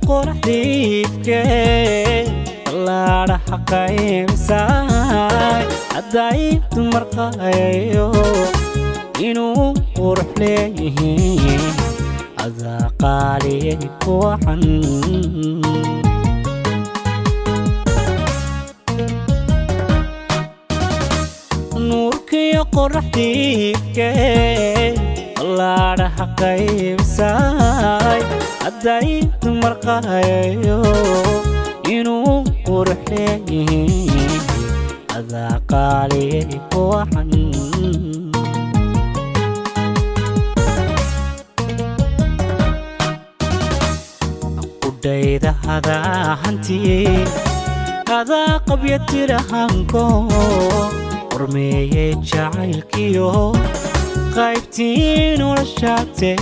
Qoraxdiifkee fallaadhaha qaybsaay, hadday dumar qaayayo inuu qurux leeyihiin, adaa qaaliyay kuwacan. Nuurkiyo qoraxdiifkee fallaadhaha qaybsaay, hadday dumar qaayayo inuu qurux leeyihiin, adaa qaaliyay kuwacan. Qudhayda hadaa hantii, adaa qabya tirahanko qormeeyey jacaylkiyo qaybtii noloshaatee,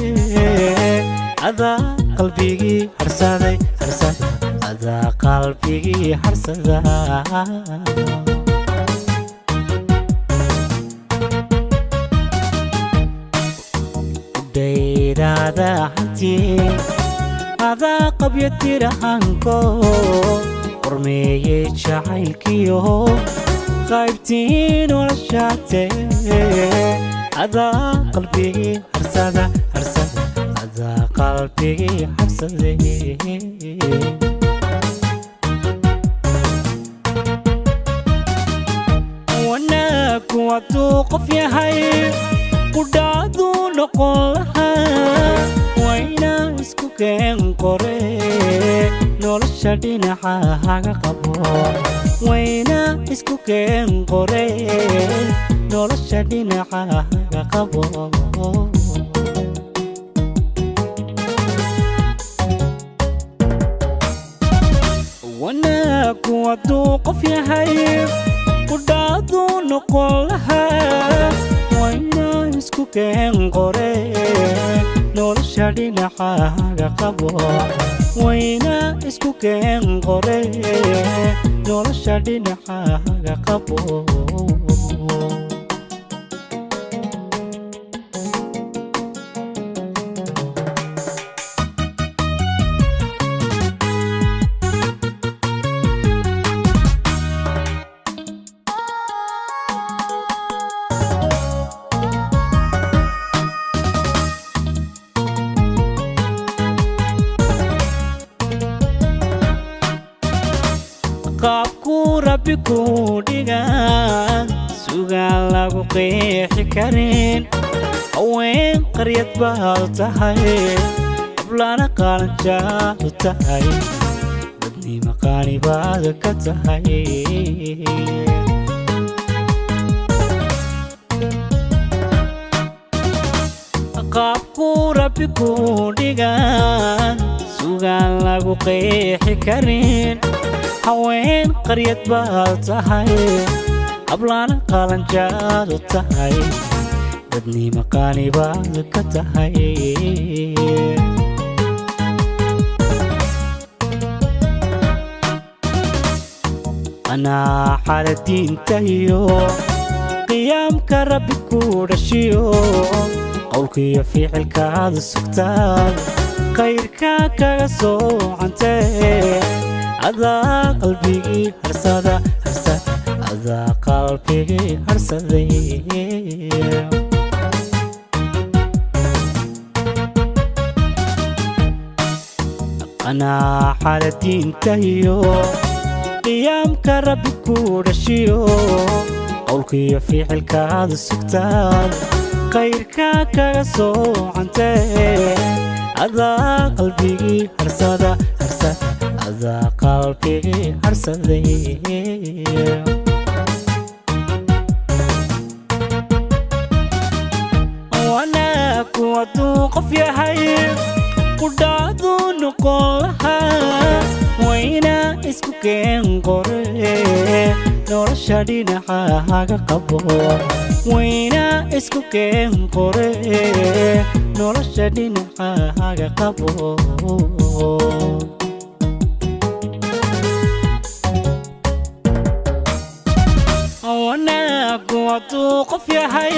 adaa qalbigii harsaday, harsada, adaa qalbigii harsada. Qudhaydaada hantii, adaa qabya tirahanko qormeeyey jacaylkiyo qaybtii noloshaatee, adaa qalbigii harsada, harsada, adaa qalbigii harsaday. Wanaagku hadduu qof yahay, qudhaaduu noqon lahaa, waynaa isku keen qore nolosha dhinaca haga qabo. Waynaa isku keen qore nolosha dhinaca haga qabo. Wanaagku hadduu qof yahay, qudhaaduu noqon lahaa, waynaa isku keen qore nolosha dhinaca haga qabo. Waynaa isku keen qore nolosha dhinaca haga qabo. Qaabkuu Rabbi kuu dhigaa sugaan lagu qeexi karin, haween qaryad baad tahay, hablana qaalanjaadu tahay, dadnima qaani baad ka tahay. Qaabkuu Rabbi kuu dhigaa sugaan lagu qeexi karin, haween qaryad baad tahay, hablaana qaalanjaadu tahay, dadnima qaani baad ka tahay. Qanaaxada diinta iyo qiyaamka Rabbi ku dhashiyo, qowlkiiyo ficilkaada sugtaad khayrka kaga soocantee, adaa qalbigii harsada, harsada, adaa qalbigii harsaday. Qanaaxada diinta iyo qiyaamka Rabbi ku dhashiyo, qowlkiiyo ficilkaada sugtaad khayrka kaga soocantee, adaa qalbigii harsada, harsada, adaa qalbigii harsaday. Wanaagku hadduu qof yahay, qudhaaduu noqon lahaa, waynaa isku keen qore nolosha dhinaca haga qabo. Waynaa isku keen qore nolosha dhinaca haga qabo. Wanaagku hadduu qof yahay,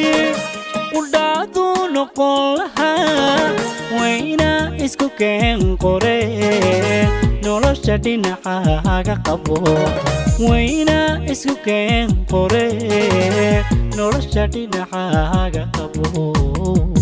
qudhaaduu noqon lahaa, Wayna isku keen qore, nolosha dhinacaaga qabo. Wayna isku keen qore, nolosha dhinacaaga qabo.